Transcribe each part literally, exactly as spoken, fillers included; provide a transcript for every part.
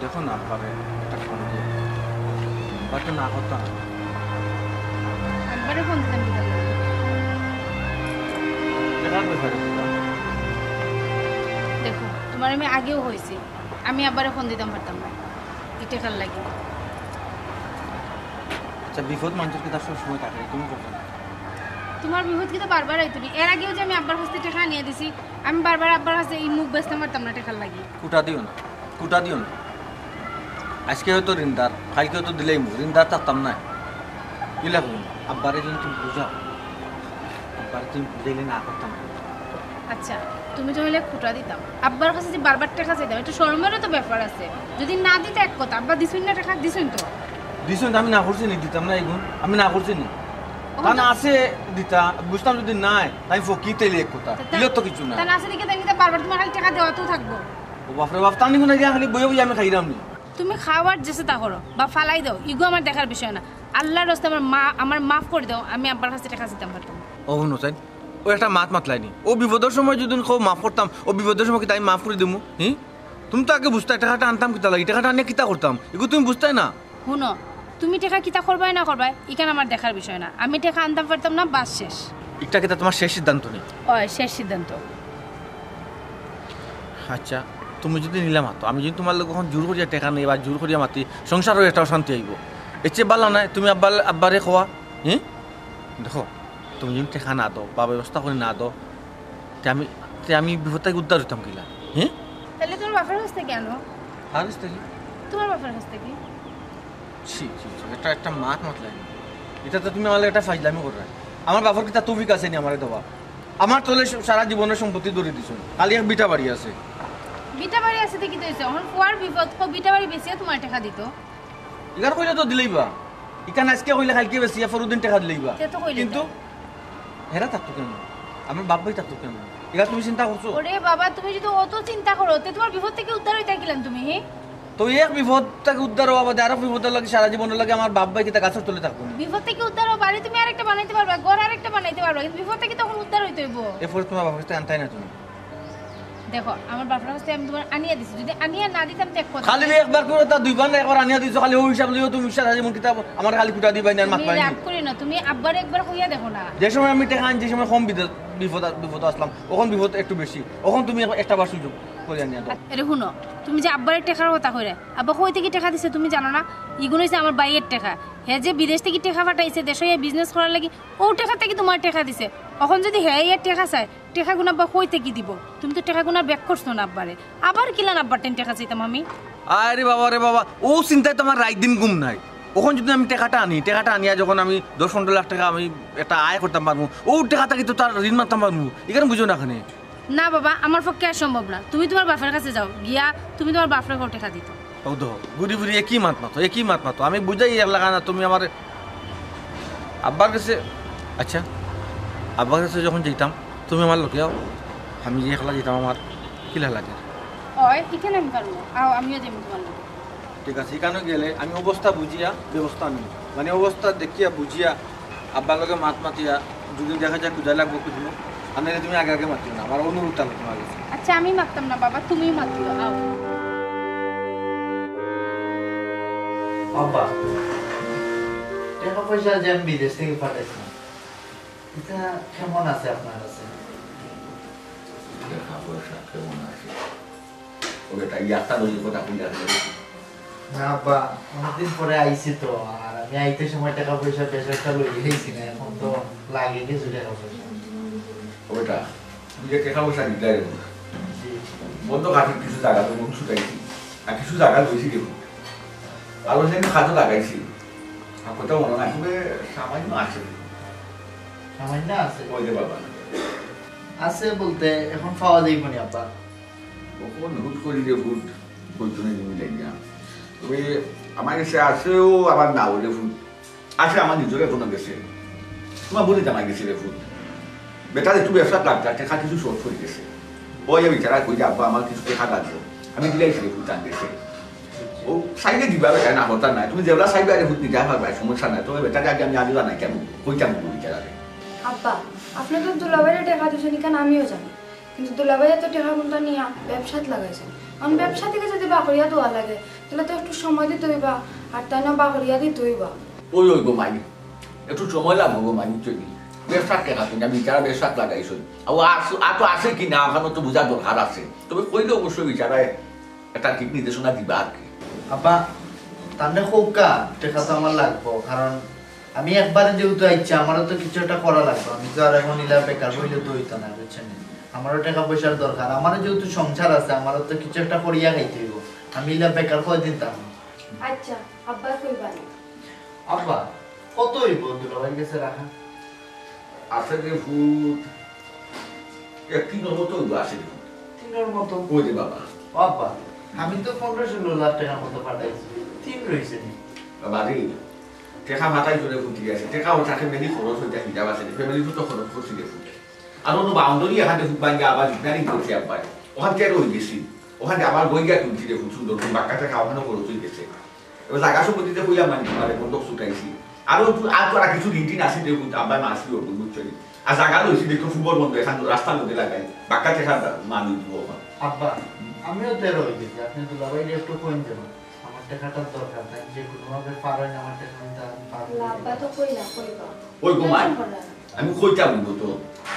দেখো না, আব্বারে একটা ফোন দিয়ে। বাট না কথা। আব্বারে ফোন দিতাম কিতার লাগি? টেকার ব্যাপারে কথা। দেখো, তুমারে আমি আগেও কইছি, আমি আব্বারে ফোন দিতাম পারতাম না ই টেকার লাগি। আচ্ছা, বিপদ মানষর কিতা সব সময় থাকে, তুমি করছো না। তুমার বিপদ কিতা বারবার আইতো নি? এর আগেও যে আমি আব্বার কাছে টেকা আনিয়া দিছি, আমি বারবার আব্বার কাছে ই মুখ বেচতাম পারতাম না টেকার লাগি। খুটা দিও না, খুটা দিও না। আইজকে হয়তো ঋণদার, কাইলকে হয়তো দিলাইমু, ঋণদার থাকতাম না। ইলা কইও না। আব্বারে যদি তুমি বুঝাও, আব্বারে তুমি বুঝাইলে না করতাম না। আচ্ছা, তুমি তো অইলে খুটা দিতাম, আব্বার কাছে যে বারবার টেকা চাইতাম, একটু শরমেরও তো ব্যাপার আছে। যদি না দিতা এক কথা, আব্বা দিছইন না টেকা, দিছইন তো। দিছইন তো, আমি না করছি নি, দিতাম না ইগুন, আমি না করছি নি। তা না আছে দিতা, বুঝতাম যদি নাই, তাই ফকির তাইলে এক কথা, তা-, দিলে তো কিছু না। তা না আছে দেখি, তাই কিতা বারবার তুমার খালি টেকা দেওয়াতেও থাকবো? ও বাপরে বাপ, তানি কোন গিয়া খালি বইয়া বইয়া আমি খাইরাম নি। তুমি খাও আর যেছে তা করো, বা ফালাই দাও, ইগু আমার দেখার বিষয় না। আল্লার রাস্তে আমার মা, আমার মাফ করি দাও, আমি আব্বার কাছে টেকা চাইতাম পারতাম না। ও হুনো চাইন, ও একটা মাত মাতলাইনি। ও বিপদর সময় যদি কও মাফ করতাম, ও বিপদর সময় কিতা আমি মাফ করি দিমু? হি? তুমি তো আগে বুঝতায় টেকাটা আনতাম কিতা লাগি, টেকাটা আনিয়া কিতা করতাম, ইগু তুমি বুঝতায় না। হুনো, তুমি টেকা কিতা করবায় না করবায়, ইখান আমার দেখার বিষয় না। আমি টেকা আনতাম পারতাম না, বাস শেষ। ইটা কিতা তুমার শেষ সিদ্ধান্ত নি? অয়, শেষ সিদ্ধান্ত। আচ্ছা, তুমি যদি নিলাম আতো, আমি যদি তুমার লগে অখন জোর করিয়া টেকা নেই বা জোর করিয়া মাতি, সংসারও একটা অশান্তি আইবো। এর চেয়ে বালা নায়, তুমি আব্বার, আব্বারে কওয়া, হি? দেখো, তুমি যদি টেকা না দেও বা ব্যবস্থা করি না দেও, তে আমি, তে আমি বিপদ থাকি উদ্ধার অইতাম কিলা? হি? তাইলে তুমার বাপর কাছ থাকি আনো। কার কাছ থাকি? তুমার বাপর কাছ থাকি। ছি, ছি, ছি, এটা একটা মাত মাতলাইনি। ইটা তো তুমি আমার লগে একটা ফাইজলামি কররায়। আমার বাপর কিতা তৌফিক আছে নি আমারে দেওয়া? আমার তলে স-, সারা জীবনর সম্পত্তি ধরি দিছইন, খালি এক ভিটা বাড়ি আছে। ভিটা বাড়ি আছে দেখি তো অইছে, অখন ফুয়ার বিপদ, কও ভিটা বাড়ি বেচিয়া তুমার টেকা দিতো। ইখান কইলে তো দিলাইবা। ইখান আইজকে কইলে কাইলকে বেচিয়া পরদিন টেকা দিলাইবা। তে তো কইলে কিন্তু তো। হেরা থাকতো কেনে? আমার বাপ ভাই থাকতো কেনে? ইখান তুমি চিন্তা করছো? ওরে বাবা, তুমি যদি অত চিন্তা করো, তে তুমার বিপদ থাকি উদ্ধার অইতায় কিলান তুমি, হে? তো এক বিপদ থাকি উদ্ধার অওয়া বাদে আরক বিপদর লাগি সারা জীবনর লাগি আমার বাপ ভাই কিতা গাছর তলে থাকবো নি? বিপদ থাকি উদ্ধার অওয়া বাড়ি তুমি আরেকটা বানাইতে পারবায়, ঘর আরেকটা বানাইতে পারবায়, কিন্তু বিপদ থাকি তখন উদ্ধার অইতে অইবো। এরপরে তুমার বাপর কাছ থাকি আনতায় না তুমি। দেখো, আমার বাপর কাছ থাকি আমি তুমার আনিয়া দিছি, যদি আনিয়া না দিতাম তে এক কথা। খালি একবার করে তা দুইবার না, একবার আনিয়া দিছো, খালি অউ হিসাব লইও তুমি সারা জীবন কিতা আমারে খালি খুটা দিবায় না আর তুমি মাতবায় নি। রাগ করি না, তুমি আব্বারে একবার কইয়া দেখো না। যে সময় আমি টেকা আনছি, সে সময় কম বিপদ, বিপদ, বিপদ আছলাম, অখন বিপদ একটু বেশি, অখন তুমি একটা বার সুযোগ করিয়া আনিয়া দেও। আরে হুনো, তুমি যে আব্বারে টেকার কথা কইরায়, আব্বা কই থাকি টেকা দিছে তুমি জানো না? ইগুন অইছে আমার ভাইর টেকা। হে যে বিদেশ থাকি টেকা পাঠাইছে দেশো আইয়া business করার লাগি, অউ টেকা থাকি তুমার টেকা দিছে। অখন যদি হে আইয়া টেকা চায়, টেকাগুন আব্বা কই থাকি দিবো? তুমি তো টেকাগুন আর back করছো না আব্বারে। আবার কিলান আব্বার টাইন টেকা চাইতাম আমি? আরে বাবা রে বাবা, অউ চিন্তায় তো আমার রাইত দিন ঘুম নাই। অখন যদি আমি টেকাটা আনি, টেকাটা আনিয়া যখন আমি দশ পনরো লাখ টেকা আমি একটা আয় করতাম পারমু, অউ টেকা থাকি তো তার ঋণ মারতাম পারমু। ইখান বুঝো না কেনে? না বাবা, আমার পক্ষে আর সম্ভব না। তুমি তুমার বাপর কাছে যাও, গিয়া তুমি তুমার বাপরে কও টেকা দিতো। অউ দেখো, ঘুরি ফিরি একই মাত মাতো, একই মাত মাতো। আমি বুঝাই এক লাগা না, তুমি আমারে আব্বার কাছে, আচ্ছা, আব্বার কাছে যখন যাইতাম, তুমি আমার লগে আও, আমি যে একলা যাইতাম, আমার কিলা লাগে? অয়, ইখান আমি পারমু। আও, আমিও যাইমু তুমার লগে। ঠিক আছে, ইখানো গেলে আমি অবস্থা বুঝিয়া ব্যবস্থা নিমু, মানে অবস্থা দেখিয়া বুঝিয়া আব্বার লগে মাত মাতিয়া যদি দেখা যায় খুদাই লাগবো খুদমু, আর নাইলে তুমি আগে আগে মাতিও না, আমার অনুরোধ থাকলো তুমার কাছে। আচ্ছা, আমি মাততাম না বাবা, তুমিই মাতিও, আও। আব্বা, টেকা পয়সা যে আমি বিদেশ থাকি পাঠাইছিলাম, ইটা কেমন আছে আপনার কাছে? টেকা পয়সা কেমন আছে? ও বেটা, ইয়ারটা লইয়া কথা কইলা কেনে? না আব্বা, অনেকদিন পরে আইছি তো, আর আমি আইতে সময় টেকা পয়সা বেশ একটা লইয়া আইছি না, অখন তো লাগে কিছু টেকা পয়সা। ও বেটা, তুমি যে টেকা পয়সা দিতে পারো না। জি। বন্ধ খাতির কিছু জাগা তো বন্ধ ছুটাইছি, আর কিছু জাগা লইছি দেখো। আর ওই জন্য কাজও লাগাইছি। আর কোথাও মনে নাই, তবে সামান্য আছে। সামান্য আছে? ওই যে বাবা। আছে বলতে অখন পাওয়া যাইবো নি আব্বা? অখন হুট করি যে হুট, কইতো না জিনিস যাই না। তবে আমার কাছে আছেও, আবার না হলে হুট। আছে আমার নিজের এখনো গেছে। তোমার বলে জানা গেছে রে ফুট। বেটার একটু ব্যবসা লাগতা, টেকা কিছু শর্ট পড়ি গেছে। ওই আমি তারা কই যে, "আব্বা, আমার কিছু টেকা লাগবো।" আমি দিলাই রে ফুট আন গেছে। ও সাইডে দিবা বেটা, না হতা নাই। তুমি যেগুলা সাইডে আরে ফুট নিতে পারবা, সমস্যা নাই। তবে বেটারে আগে আমি আগে জানাই কেন? কইতাম বলি তারা। আব্বা, আপনি তো দুলাভাইরে টেকা দিছেন, ইখান আমিও জানি। কিন্তু দুলাভাইয়ে তো টেকা কুন্তা নিয়া ব্যবসাত লাগাইছইন। অখন ব্যবসা থাকি যদি বাকরিয়া দেওয়া লাগে, তাইলে তো একটু সময় দিতে অইবা, আর তাইনও বাকরিয়া দিতে অইবা। ওই, ওই গো মাই, একটু সময় লাগবো গো মাই, বুঝছো নি? ব্যবসার টেকা তো না, বিচারা ব্যবসাত লাগাইছইন। আর ও আস-, আর তো আছে কি না, অখানো তো বুঝার দরকার আছে। তবে কইলে অবশ্যই বিচারায় একটা ঠিক নির্দেশনা দিবা আর কি। আব্বা, তানরে কউক্কা, টেকা তো আমার লাগবো, কারণ আমি একবারে যেহেতু আইছি, আমারও তো কিছু একটা করা লাগবো। আমি তো আর অখন ইলা বেকার বইলে তো অইতো না, বুঝছইন নি? আমারও টেকা পয়সার দরকার, আমারও যেহেতু সংসার আছে, আমারও তো কিছু একটা করিয়া খাইতে অইবো। আমি ইলা বেকার কয়দিন থাকমু? আচ্ছা, আব্বায় কইবা নে। আব্বা, কত অইবো দুলাভাইর গেছে রাখা? আছে রে ফুত, এক তিনর মতো অইবো, আছে রে ফুত। তিনর মতো? ওই রে বাবা। ও আব্বা, আমি তো পনেরো ষোলো লাখ টেকার মতো পাঠাইছি, তিন রইছে নি? বাবা রে, টেকা ফাটাই করে ফুটি আছে, টেকা ও থাকে মেনি খরচ অইতে হিসাব আছে রে, ফ্যামিলি তো খরচ করছি রে ফুট। আর অন্য বাউন্ডারি এখান থেকে ভাঙ্গা আবার রিপেয়ারিং করছি আব্বায়। ওখান থেকে রই গেছি। ওখান থেকে আবার বইয়া তুলছি রে ফুট, সুন্দর করে বাক্কা টেকা ওখানে খরচ অই গেছে। এবার জাগা সম্পত্তিতে কইলাম মানে তোমারে বন্ধক ছুটাইছি। আরো একটু, আর তো আর কিছু ঋণ টিন আছে রে ফুট, আব্বায় মাসি ওর বুঝছো নি? আর জাগা লইছি দেখো ফুবর বন্ধ, এখান রাস্তার মধ্যে লাগাই। বাক্কা টেকা মানুষ দিব ওখান। আব্বা, আমিও তেরো হয়ে গেছি, আপনি দুলাভাইরে একটু কইন যেন। আমার টেকাটার দরকার, তাই যে কোনোভাবে পারেন আমার টেকা দিতে আমি পারবো। না, আব্বা তো কইলা, কইবা। ওই গো মাই, টেনশন করো না। আমি কইতাম অইবো তো।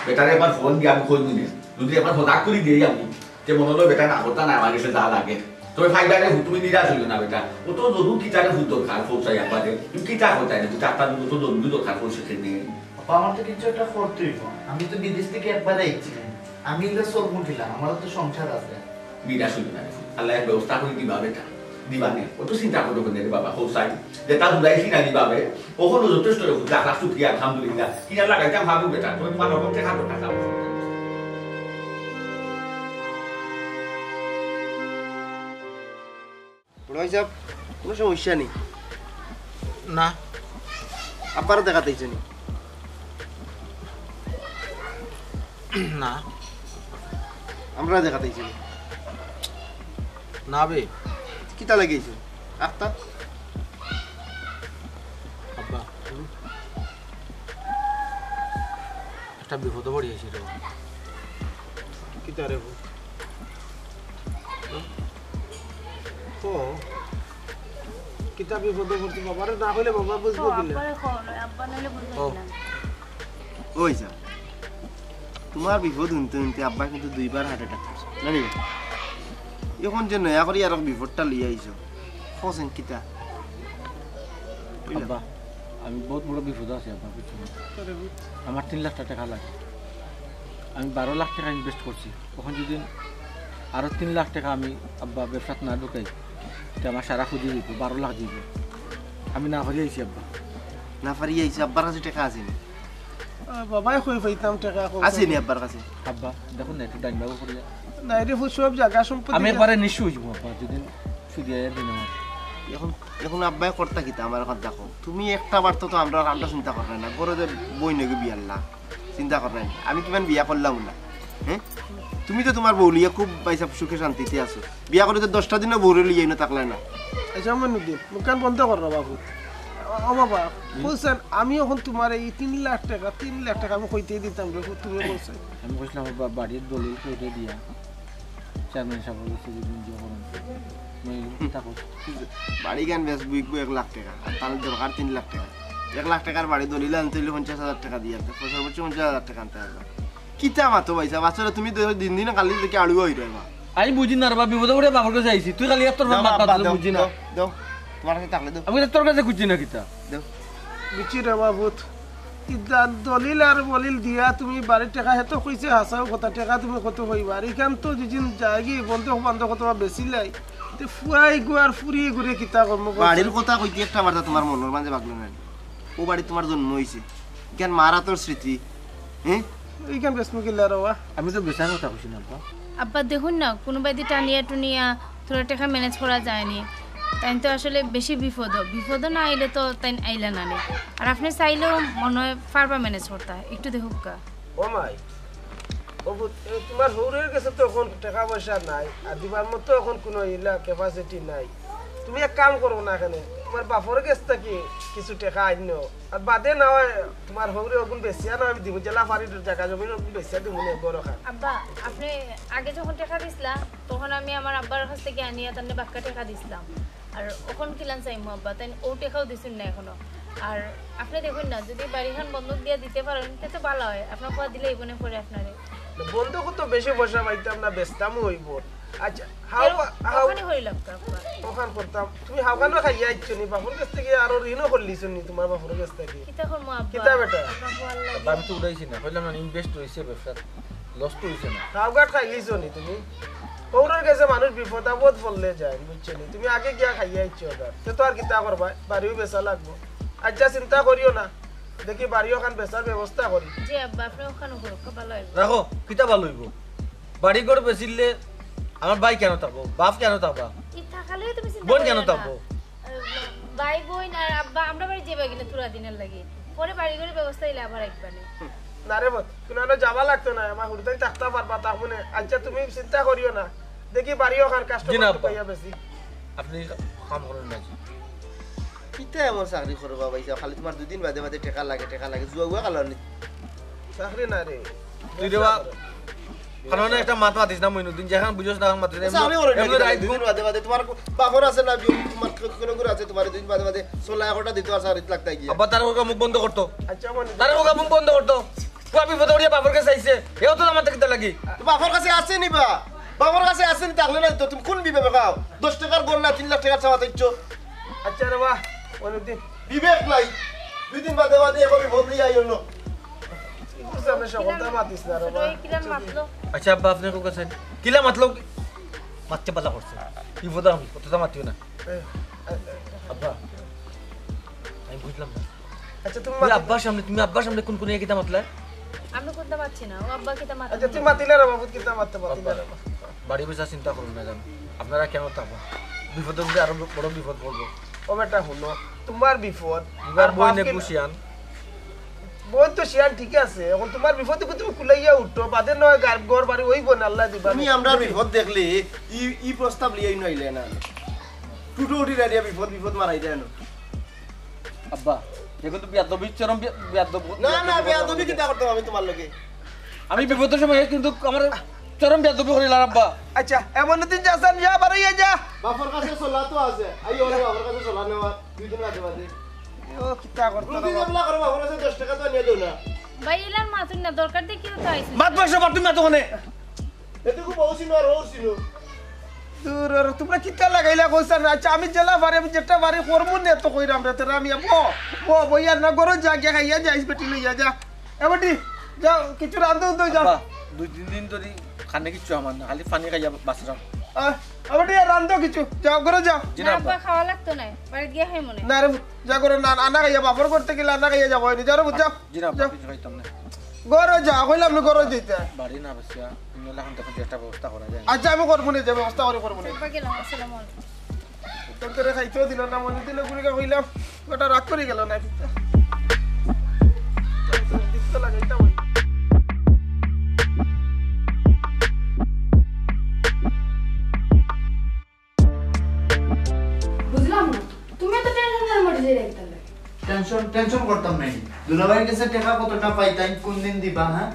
বেটারে একবার ফোন দিয়া আমি কইমু নে। যদি একবার হদাক করি দেই আমি, তে মনে হলো বেটা না করতা না, আমার গেছে যা লাগে। তবে ফাইবারে তুমি নিরাশ হইও না বেটা। ও তো জরুর কিতারে ফুট দরকার, পৌঁছাই একবারে। তুমি কিতা করতাই না, তুই চারটা দিন তো জরুরি দরকার পড়ছে কেনে। বাবা, আমার তো কিছু একটা করতে হইব। আমি তো বিদেশ থেকে একবারে আইছি। আমি ইলা চলবো কিলা, আমারও তো সংসার আছে। নিরাশ হইও না রে ফুট। আল্লায় এক ব্যবস্থা করে দিবা বেটা। দিবা নে। ও তো চিন্তা করো কেনে রে বাবা, পৌঁছাই। যেটা বুঝাইছি না দিবা বে। ওখানে যথেষ্ট রে ফুট, লাখ লাখ শুকরিয়া, আলহামদুলিল্লাহ। কিনা লাগাইতাম ভাবু বেটা, তুমি তোমার রকম দেখা তো টাকা। বড় ভাই সাহেব, কোনো সমস্যা নেই? না। আব্বারে দেখাত আইছো নি? না। আমরারে দেখাত আইছো নি? না বে। কিতা লাগি আইছো? আখতা? আব্বা। একটা বিপদো পড়ি আইছি রে। কিতা রে? ও, কিতা বিপদো পড়ছি বাবারে না কইলে বাবা বুঝবো কিলা? আব্বারে কও না, আব্বা নাইলে বুঝবো ও। কিলা? ওই যা, তোমার বিপদ হুনতে হুনতে আব্বা কিন্তু দুইবার হার্ট অ্যাটাক করছে, জানি না? এখন যে নয়া করি আর বিপদটা লইয়া আইছো, কছেন কিতা? আব্বা, আমি বহুত বড় বিপদ আছি আব্বা, বুঝছো না? আমার তিন লাখ টেকা লাগে। আমি বারো লাখ টেকা ইনভেস্ট করছি। এখন যদি আরো তিন লাখ টেকা আমি আব্বা ব্যবসাত না ঢুকাই, তে আমার সারা খুঁজি দিব, বারো লাখ দিব। আমি না পারি আইছি আব্বা। না পারি আইছি, আব্বার কাছে টেকা আছে নি? আহ, বাবায় কই পাইতাম টেকা, কও আছে নি আব্বার কাছে? আব্বা, দেখো না, একটু ডাইন বাবু করিয়া। না, এটা সব জায়গা সম্পত্তি আমি একবারে নিঃস্ব হইব আব্বা, যদি ফিরিয়ে দিন আমার। এখন, এখন আব্বায় করতা কিতা আমার কথা দেখো। তুমি একটা বার তো, তো আমরা, আমরা চিন্তা করলাই না। ঘরে যে বই নাকি বিয়ার লা, চিন্তা করলাই না। আমি কিমান বিয়া করলাম না, হ্যাঁ? তুমি তো তোমার বউ লইয়া খুব পয়সা সুখে শান্তিতে আছো। বিয়া করে তো দশটা দিনও বউরে লইয়া না থাকলাই না। আচ্ছা, মনুদ্দিন, মুখখান বন্ধ কর রে বাবু। ও বাবা, বুঝছেন, আমি এখন তোমার এই তিন লাখ টেকা, তিন লাখ টেকা আমি কইতেই দিতাম রে, তুমি বলছেন। আমি কইছিলাম, বা-, বাড়ির দলিল কইতে দিয়া চেয়ারম্যান সাহেবের কাছে যদি নিজে করেন, মানে, থাকো। বাড়ি কেন বেচবো, বিকবো এক লাখ টেকা, আর তার দরকার তিন লাখ টেকা। এক লাখ টেকার বাড়ি দলিল আনতে হইলে পঞ্চাশ হাজার টেকা দিয়ে আনতে, সর্বোচ্চ পঞ্চাশ হাজার টেকা আনতে হবে। কিতা মাতো ভাই সাহেব, আসলে তুমি তো দিন দিন খালি দেখি আড়ুয়া হই রয় মা। আমি বুঝি না রে বা, বিপদে পড়ে বাবার কাছে আইছি, তুই খালি এত দাও, মাত আব্বা, মাতলে দাও, বুঝি না। দাও, দাও, তোমার কাছে থাকলে দাও। আমি তো তোর কাছে খুঁজি না কিতা। দাও। বুঝছি রে বাবুত, ইদান দলিল আর বলিল দিয়া তুমি বাড়ির টেকা হেতো কইছে হাছাউ কথা, টেকা তুমি কত কইবা? আর ইখান তো যেদিন যায়গি বন্ধক বান্ধক কত বেশি লাই, তে ফুয়াই গো আর ফুরি ঘুরে কিতা কর্ম করছে? বাড়ির কথা কইতে একটা বার্তা তোমার মনর মাঝে বাগলো না। ও বাড়ি তোমার জন্ম হইছে, ইখান মার আতর স্মৃতি, হ্যাঁ? ইখান বেশ মুশকিল আর ওয়া। আমি তো বেচার কথা কইছি না, আব্বা। আব্বা, দেখুন না, কোনোবায়দি টানিয়া টুনিয়া থুড়া টেকা ম্যানেজ করা যায়নি। তাইন তো আসলে বেশি বিপদ, বিপদ না আইলে তো তাইন আইলা না নে। আর আপনে চাইলেও মনে হয় পারবা ম্যানেজ করতা, একটু দেখুক্কা। ও মাই, ও পুত, এ, তোমার হউরের গেছে তো এখন টেকা পয়সা নাই, আর দিবার মতো এখন কোনো ইলা ক্যাপাসিটি নাই। তুমি এক কাম করো না, এখানে তুমার বাপর গেছ থাকি কিছু টেকা আইনো, আর বাদে না অয় তুমার হউরে অগুন বেচিয়া না আমি দিমু, যেলা পারি জাগা জমিন অগুন বেচিয়া দিমু নে, ঘর খান। আব্বা, আপনে আগে যখন টেকা দিছলা, তখন আমি আমার আব্বার কাছ থাকি আনিয়া তানরে বাক্কা টেকা দিছলাম। আর অখন কিলান চাইমু আব্বা, তাইন অউ টেকাও দিছইন না অখনো। আর আপনে দেখইন না, যুদি বাড়িখান বন্ধক দিয়া দিতে পারইন, তে তো ভালা অয়। আপনার কওয়া দিলে অইবো নে পরে আপনারে। বন্ধকো তো বেশি পয়সা পাইতাম না, বেচতামও অইবো। আচ্ছা, হাও, কেন? হাও। অখানউ করিলাউক্কা আব্বা। অখান করতাম। তুমি হাওখানো খাইয়া আইছো নি? বাপর গেছ থাকি আরো ঋণও করলিছো নি তুমার বাপর গেছ থাকি? কিতা করমু আব্বা? কিতা বেটা? আপনার কওয়ার লাগি। আব্বা, আমি তো উড়াইছি না, কইলাম না, invest অইছে ব্যবসাত, loss তো অইছে না। হাওঘাট খাইলিছো নি তুমি? হউরর গেছে মানুষ বিপদ আপদ পড়লে যায়, বুঝছো নি? তুমি আগে গিয়া খাইয়া আইছো অউটা। তে তো আর কিতা করবায়, বাড়িও বেচা লাগবো। আচ্ছা, চিন্তা করিও না, দেখি বাড়ি অখান বেচার ব্যবস্থা করি। জি আব্বা, আপনে অখানউ করউক্কা, ভালা অইবো। রাখো, কিতা ভালা অইবো? বাড়ি ঘর বেচিলে আমার ভাই কেনে থাকবো, বাপ কেনে থাকবা? ই থাকলে তুমি চিন্তা বইন করিও কেনে না। থাকবো? ভাই বইন আর আব্বা আমরা বাড়ি যাইবা কিনা থুড়া দিনর লাগি, পরে বাড়ি ঘরর ব্যবস্থা অইলে আবার আইবা নে। না রে পুত, তুমি অনো যাওয়া লাগতো না, আমার হুরুতাইন থাকতা পারবা, থাকমু নে। আচ্ছা, তুমি চিন্তা করিও না, দেখি বাড়ি অখান জি না, customer আব্বা। পাইয়া বেশি। আপনি কাম করেন না জি। কিতা এমন চাকরি করো বাবা, ইসা খালি তুমার দুইদিন বাদে বাদে টেকা লাগে, টেকা লাগে, জুয়া উয়া খেলো নি? চাকরি না রে। তুই রে বা-, ব্যবসা করো। কারণ একটা মাত মাতিস না মইনুদ্দিন, যেখান বুঝোস না, মাতিস না। চাকরি করো নি? এমনি রাইত দুইদিন বাদে বাদে তুমার বাপর আছে না, বিয়ে, তুমার কোনো গুরু আছে, তুমার দুইদিন বাদে বাদে চলা একটা দিত আর চাকরিত লাগতায় গিয়া। আব্বা, তার ওকে মুখ বন্ধ করতো। আচ্ছা, মনে তার ওকে মুখ বন্ধ করতো। পুয়া বিপদে পড়িয়া বাপর গেছে আইছে। এও তো আমার কিতা লাগি। তো বাপর গেছে আছে নি বা? বাপর গেছে আছে নি, থাকলে না তো তুমি কোন বিবেকে খাও? দশ টেকার গড় না, তিন লাখ টেকার চাওয়া চাইছো। আচ্ছা রে বা, মইনুদ্দিন। বিবেক নাই। দুইদিন বাদে বাদে এখন বদলি আই অইলো। তুই বুঝলাম না, সকলটা মাতিস না রে বা। ছোট ভাই কিলা মাতলো? আচ্ছা আব্বা, আপনি কোন কথা কিলা মাতলো? মাততে পালা করছে। বিপদ আমি, কতটা মাতিও না। এ, এ, এ। আব্বা, আমি বুঝলাম না। আচ্ছা, তুমি তুমি মাতি- আব্বার সামনে, তুমি আব্বার সামনে কোন কোন কিতা মাতলা? আমি কোনটা মাতছি না, ও আব্বা কিতা মাতলো? আচ্ছা, তুমি মাতিলে রে বাবু, কিতা মাততে পারতি না রে বাবা। বাড়ি বেচা চিন্তা করুন না জানো, আপনারা কেনে থাকবা? বিপদে যদি আরো বড় বিপদ পড়বো। ও বেটা, হুনো, তুমার বিপদ, এবার আর বই বাপ নে কি খুশিয়ান। বই তো শিয়ান ঠিক আছে, এখন তুমার বিপদে তুমি কুলাইয়া উঠো, বাদে নয় গার-, ঘর বাড়ি অইবো না, আল্লায় দিবা। তুমি আমরার বিপদ দেখলে ই, ই প্রস্তাব লিয়াই নাইলে না। টুটো উঠি দাঁড়িয়ে বিপদ, বিপদ মারাই দেয় না। আব্বা, দেখো তো বেয়াদবি, চরম বেয়া-, বেয়াদব। না, না, বেয়াদবি কিতা করতাম আমি তুমার লগে? আমি বিপদর সময় কিন্তু আমার চরম বেয়াদবি করিলার আব্বা। আচ্ছা, এমন দিন যা সান, যা, বারইয়া যা। বাপর গেছে চলা তো আছে। আই ওরে বাপর গেছে চলা নেওয়া, দুই দিন বাদে বাদে। ও, কিতা করতো রে রুটি বাবা? গামলা করো, বাপর গেছে দশ টেকা তো নিয়ে দেও না। ভাই, ইলান মাতুন না, দরকার দেখি তো আইছি। মাত বসে, মাত তুমি মাতো কোনে? এটুকু বউ ছিল আর ও ছিল। দূর, আর তুমরা কিতা লাগাইলা কইছান? আচ্ছা, আমি যেলা পারি, আমি যেটা পারি করমু নে তো কইরাম রে, তোরা আমি বো, বো, বইয়া না, ঘরো যা, গিয়া খাইয়া যাইস, বেটি লইয়া যা। এ বেটি, যাও, কিছু রান্ধো, উন্ধো যাও। আব্বা, দুই তিন দিন ধরি খানে কিচ্ছু আমার না, খালি পানি খাইয়া বাঁচলাম। আহ, এ বেটি, আর রান্ধো কিছু, যাও, ঘরো যাও। জি না, না, আব্বা। আব্বা, খাওয়া লাগতো না, বাড়িত গিয়া খাইমু নে। না রে, যা ঘরো না, আনা খাইয়া, বাপর করতে গেলে আনা খাইয়া যাবো, হয়নি, যাও রে, যাও। জি না, আব্বা, যাও। কিছু খাইতাম না। ঘরো যা, কইলাম না, ঘরো যাইতে। বাড়ি না বাঁচিয়া, তুমি হলে এখন দেখো যে একটা ব্যবস্থা করা যায়। আচ্ছা, আমি করবো নে, যে ব্যবস্থা করে করবো নে। আব্বা, গেলাম, আসসালামু আলাইকুম। তোর তোরে খাইতেও দিল না, মনে দিল গুড়িকা কইলাম, ওটা রাগ করে গেল না কিন্তু। বুঝলাম না, তুমি এত টেনশন করে মরে যাই রাখতে লাগে। টেনশন, টেনশন করতাম নাই। দুলাভাইর কাছে টেকা কতটা পাই, তাই কোন দিন দিবা, হ্যাঁ?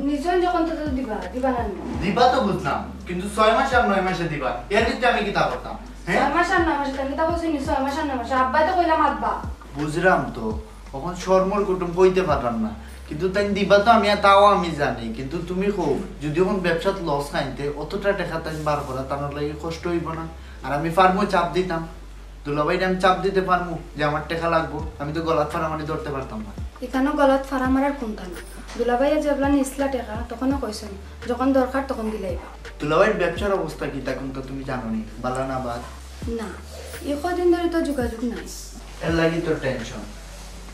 নিশ্চয় যখন তো দিবা, দিবা না নি? দিবা তো বুঝলাম, কিন্তু ছয় মাসে আর নয় মাসে দিবা, এর ভিতরে আমি কিতা করতাম, হ্যাঁ? ছয় মাস আর নয় মাসে, তাহলে তা বলছি নি, ছয় মাস আর নয় মাসে, আব্বাই তো কইলাম আব্বা। বুঝলাম তো, এখন শরমর কুটুম কইতে পারলাম না, কিন্তু তাই দিবা তো আমি, তাও আমি জানি, কিন্তু তুমি কও, যদি এখন ব্যবসাত লস খাইতে, অতটা টেকা তাই বার করা, তার লাগি কষ্ট হইব না? আর আমি ফার্মও চাপ দিতাম, দুলাভাইরে আমি চাপ দিতে পারমু যে আমার টেকা লাগবো, আমি তো গলাত ফাড়া মারি ধরতে পারতাম না। এখানে গলাত ফাড়া মারার কোনটা না, দুলাভাইয়ে যেবলা নিছলা টেকা, তখনও কইছেন, যখন দরকার তখন দিলাইবা। দুলাভাইর ব্যবসার অবস্থা কিতা, কোনটা তুমি জানো নি? বালা না বাদ? না, এই কদিন ধরে তো যোগাযোগ নাই। এর লাগি তো টেনশন।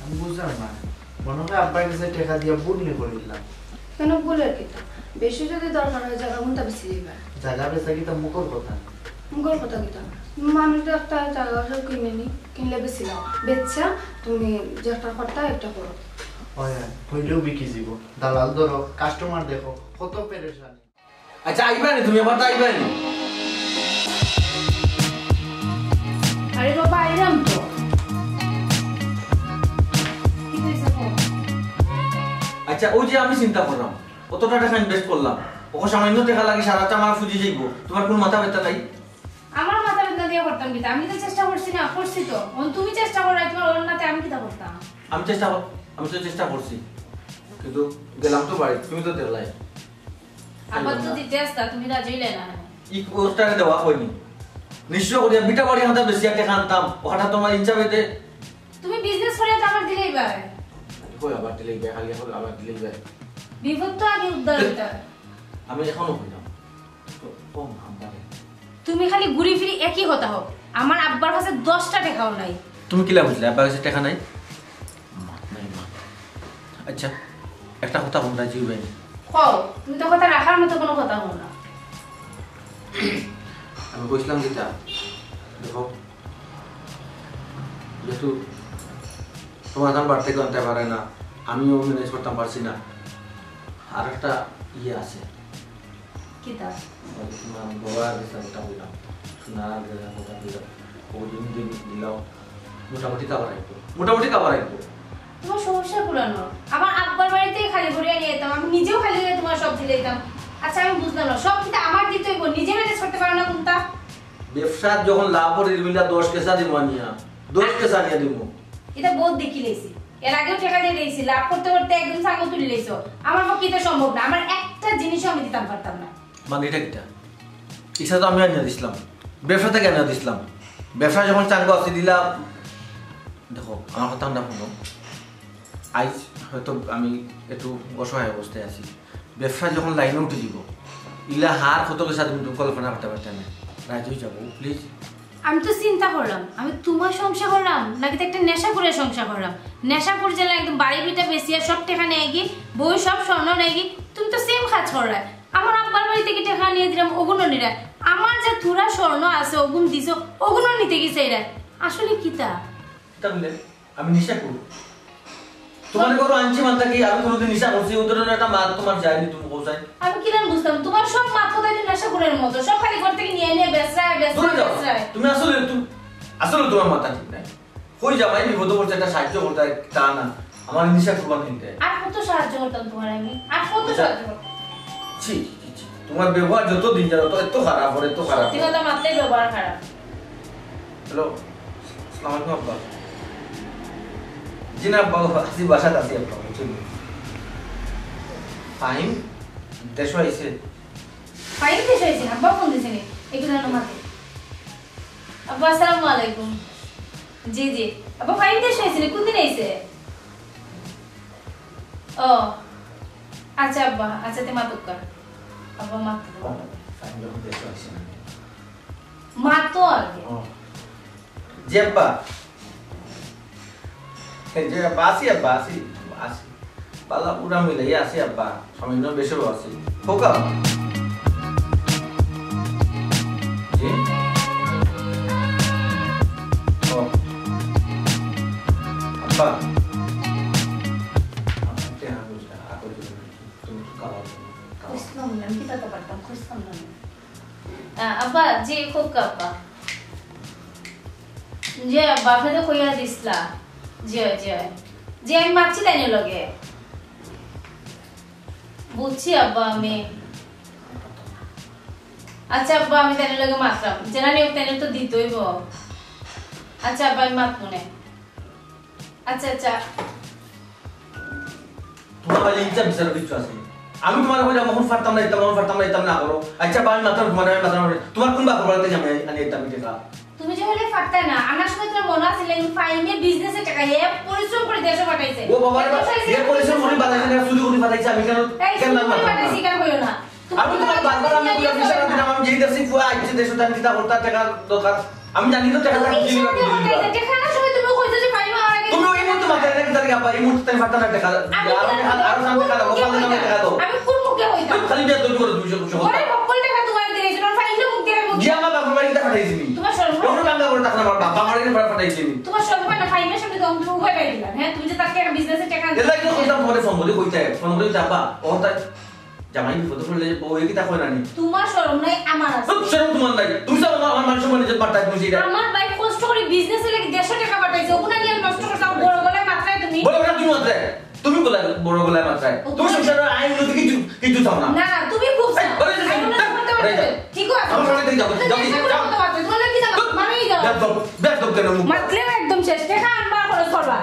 আমি বুঝলাম না, মনে হয় আব্বার কাছে টেকা দিয়া ভুল নি করিলাম। কেন ভুলের কিতা? বেশি যদি দরকার হয়, জায়গা কোনটা বেশি দিবা? জায়গা বেচা কিতা মুখর কথা? মুখর কথা কিতা? মানুষ তো একটা জায়গা কেউ কিনে নি, কিনলে বেশি লাভ। বেচা তুমি যে একটা করতা, একটা করো। হয়, হয়, হইলেও বিকি যাব। দালাল ধরো, কাস্টমার দেখো, কত পেরেশানি। আচ্ছা, আইবা নি তুমি, আবার তো আইবা নি। আরে বাবা, আইলাম তো। ওই যে আমি চিন্তা করলাম, অতটা টাকা ইনভেস্ট করলাম, ওকে সামান্য টাকা লাগে সারাটা আমার ফুজি যাইব, তোমার কোনো মাথা ব্যথা নাই? আমার মাথা ব্যথা দিয়ে করতাম কিতা? আমি তো চেষ্টা করছি না, করছি তো। অন তুমি চেষ্টা করো, তোমার অন্যতে আমি কিতা করতাম? আমি চেষ্টা কর-, আমি তো চেষ্টা করছি, কিন্তু গেলাম তো বাড়ি, তুমি তো দেখলাই। আবার তো দিতে আসতা, তুমি রাজি হইলে না। ই কোর্সটারে দেওয়া হয়নি। নিশ্চয় করিয়া বিটা বাড়ি হাতে বেশি একটা খানতাম, ওখানটা তোমার ইচ্ছা পেতে। তুমি বিজনেস করে তো আবার দিলেই ভাই। কই আবার দিলেই ভাই, খালি এখন আবার দিলেই ভাই। বিপদ তো আগে উদ্ধার হইতে হয়। আমি এখনো কইলাম। তো কম আব্বারে। তুমি খালি ঘুরি ফিরি একই কথা হোক। আমার আব্বার কাছে দশটা টাকাও নাই। তুমি কিলা বুঝলে আব্বার কাছে টাকা নাই? মাত নাই, মাত। আচ্ছা, একটা কথা কম রাজি হইবাই। কও, তুমি তো কথা রাখার মতো কোনো কথা কও না। আমি কইছিলাম কিতা, দেখো, যেহেতু তোমার ধান বাড়তে আনতে পারে না, আমিও ম্যানেজ করতাম পারছি না। আর একটা ইয়ে আছে। কিতা? ওই তোমার বাবার কাছে একটা বললাম, সোনার জায়গা কথা বললাম, ও দিন দিন দিলাম, মোটামুটি কাবার আইতো, মোটামুটি কাবার আইতো। তোমার সমস্যা পুরানো। আমার আব্বার বাড়িতেই খালি ঘুরিয়া নিয়ে যেতাম, আমি নিজেও খালি হয়ে তোমার সব দিলে দিতাম। আচ্ছা, আমি বুঝলাম না, সব কিন্তু আমার দিতে হইব, নিজে ম্যানেজ করতে পারো না কোনটা? ব্যবসা যখন লাভ করে দিবি না, দশ কেসা দিব আনিয়া, দশ কেসা আনিয়া দিব। এটা বহুত দেখি লেছি, এর আগেও টাকা দিয়ে দিয়েছি, লাভ করতে করতে একদম সাঙ্গ তুলে লেছো। আমার পক্ষে এটা সম্ভব না, আমার একটা জিনিসও আমি দিতাম পারতাম না। মানে এটা কিটা? ইচ্ছা তো আমি আনিয়া দিছিলাম, ব্যবসা থেকে আনিয়া দিছিলাম। ব্যবসা যখন চাঙ্গো আছে দিলাম। দেখো, আমার কথা আমরা শুনো। আইজ হয়তো আমি একটু অসহায় অবস্থায় আছি, ব্যবসা যখন লাইনে উঠে দিব, ইলা হার কত কেসা তুমি কল্পনা করতে পারতে না। রাজি হয়ে যাবো, প্লিজ। আমি তো চিন্তা করলাম, আমি তোমার সংসার করলাম নাকি তো একটা নেশা করে সংসার করলাম। নেশা করে যেন একদম বাড়ি ভিটা বেশি আর সব টাকা নিয়ে গি, বই সব স্বর্ণ নিয়ে গি, তুমি তো সেম কাজ করলায়। আমার আব্বার বাড়ি থেকে টাকা নিয়ে দিলাম, ওগুলো নিরায়। আমার যে থুড়া স্বর্ণ আছে, ওগুন দিছো, ওগুলো নিতে গেছে এরা। আসলে কিতা? কিতা বলে? আমি নিশা করব? তোমার ঘরো আনছি মাত্র কি আমি কোনোদিন নিশা করছি? ও ধরনের একটা মাত তোমার যায়নি, তুমি কোথায়? আমি কিলান বুঝতাম? তোমার সব মাত কথাই তো নেশা করার মতো, সব খালি ঘর থেকে নিয়ে নিয়ে বেচরায়, বেচরায়, দূরে যাও। বেচরায়। তুমি আসলে, তুমি আসলে তোমার মাথা ঠিক নাই। কই জামাই বিপদে পড়ছে, একটা সাহায্য করতে হয়, তা না, আমার নিশা কুরবান কিনতে। আর কত সাহায্য করতাম তোমার আমি? আর কত আচ্ছা। সাহায্য করতাম? ছি, ছি, ছি, ছি। তোমার ব্যবহার যত দিন যাবে, তত এত খারাপ, ওর এত খারাপ। সত্যি কথা মাতলেই ব্যবহার খারাপ। হ্যালো, আসসালামু আলাইকুম আব্বা। জি না আব্বা, আছি, বাসাত আছি আব্বা, বুঝছেন? ফাহিম দেশো আইছে। ফাহিম দেশো আইছে? আব্বা ফোন দিছে নি? একটু দাঁড়াও, মাতে। আব্বা, আসসালামু আলাইকুম। জি, জি। আব্বা, ফাহিম দেশো আইছে নি? কোন দিন আইছে? ও, আচ্ছা আব্বা, আচ্ছা, তে মাতুক্কা। আব্বা, মাত। ফাহিম যখন দেশো আইছে না। মাতো আগে। ও। জি আব্বা। এই যে আব্বা, আছি আব্বা, আছি, আছি। বালা পুরা মিলাই আছি আব্বা, সামান্য বেশিও আছি। হোক আব্বা। জি? ও। আব্বা। আমাকে আর বুঝতে, আর বুঝতে তুমি একটু খাওয়াও, খাওয়াও। খুঁজতাম না, আমি কিতা করতাম, খুঁজতাম না। আ, আব্বা, জি, কউক্কা আব্বা। জি, আব্বা, আপনে তো কইয়া দিছলা। জি, জি। জি, আমি মাতছি তাইনর লগে। বুঝছি আব্বা আমি। আচ্ছা আব্বা, আমি তাইনর লগে মাতরাম। যেরা নিয়োগ তাইনর তো দিতে অইবো। আচ্ছা আব্বা, আমি মাতমুনে। আচ্ছা, আচ্ছা। তোমার কাছে ইচ্ছা বিচার কিচ্ছু আছে নি? আমি তোমারে কইলাম, অখন পারতাম না, ইতাম, অখন পারতাম না, ইতাম না করো। আচ্ছা, বা আমি মাতরাম তোমারে, আমি মাতরাম না। তোমার কোন বাপর বাড়িতে যাবে, আনি ইতাম টেকা? তুমি যে অইলে পারতায় না, আনার সময় তোমার মনো আছিল না, কিন্তু ফাহিমে বিজনেসের টেকা, হে পরিশ্রম করি দেশো পাঠাইছে। ও বাবা রে বাবা, হে পরিশ্রম করি পাঠাইছে না, চুরি করি পাঠাইছে, আমি কেন, এই কেন চুরি করি পাঠাইছে, স্বীকার করিও না। আমি তোমারে বারবার আমি কইলাম, বিচার দিলাম, আমি যেই দেখছি ফুয়া আইছে দেশো, তার কিতা করতা, টেকার দরকার। আমি জানি তো টেকা তুমি কিসের মধ্যে কথা এটা? টেকা না সময় তুমি কইছো যে ফাহিম আমার আগে তুমি ওই মুহূর্তে মাথায় রেখে তাহলে আব্বা, এই মুহূর্তে তাই ফাটা না টেকা। আমি আরো টেকা, আরো সামনে টেকা দাও, কোন মুখে কপালে নামে কইতাম? টেকা দাও। আমি কোন মুখে কইতাম? তুমি খালি বিয়া দৌড় করে দুইশো, দুইশো তুমি কথা। বড় বক্কল টেকা তোমার দিয়েছি, তোমার ফাহিম মুখ দিয়ে আমি মুখ দিয়ে। গিয়া আমার বাপের বাড়িতে পাঠাইছি নি? তোমার শরম তোমার হয়? বাপের বাড়িতে পাঠাইছি নি? তোমার শরম হয় না? ফাহিমের সামনে তো তুমি উভয় পাই দিলাম, হ্যাঁ? তুমি যে তাকে একটা বিজনেসে টেকা এর লাগি তো কইতাম তোমারে ফোন করে কইতে, ফোন করে কইতে, আব্বা, ও তাই জামাই বিপদে পড়লে বউ এ কিতা কয় না নি? তোমার শরম নাই, আমার আছে। খুব শরম তোমার নাই। তুমি তো আমার, আমার মান সম্মান ইজ্জত বার্তায় তুমি সেটা। আমার ভাই কষ্ট করে বিজনেসে লাগি দেড়শো টাকা পাঠাইছে, ওগুলা নিয়ে নষ্ট করছো, আমার বড় গলায় মাতরায় তুমি। বড় গলায় তুমি মাতরায়। তুমি বলে বড় গলায় মাতরায়। ও, যাও, যাও, যাও। বেদব, বেদব কেন মুখ? মাতলে একদম শেষ। টেকা আনবা, খরচ করবা।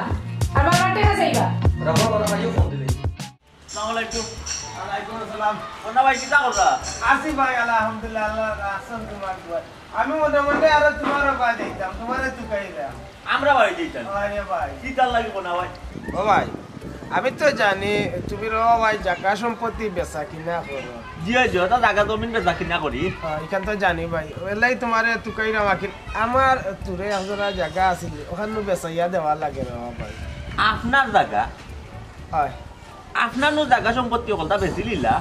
আর বারবার টেকা চাইবা। রাখো, রাখো, রাখো, ফোন দিলে। আসসালামু আলাইকুম। ওয়ালাইকুম আসসালাম। কোন ভাই, কিতা কররা? আছি ভাই, আলহামদুলিল্লাহ, আল্লাহ রাখছইন তোমার দোয়ায়। আমি মোটামুটি আরো তোমার বাড়ি যাইতাম, তোমারে তুকাইরাম। আমরা বাড়ি যাইতাম? আরে ভাই। কিতার লাগি কোন ভাই? ও ভাই, আমি তো জানি তুমি রে ভাই জাগা সম্পত্তি বেচা কিনা করো। জি, জি, ওটা জাগা জমিন বেচা কিনা করি। হ্যাঁ, ইখান তো জানি ভাই। ওলাই তোমারে তুকাইরাম আখির। আমার তোরে এক জোড়া জাগা আছিল, ওখান বেচাইয়া দেওয়া লাগে রে ভাই। আপনার জাগা? হয়। আপনার নু জাগা সম্পত্তি হকলতা বেচিলিলা?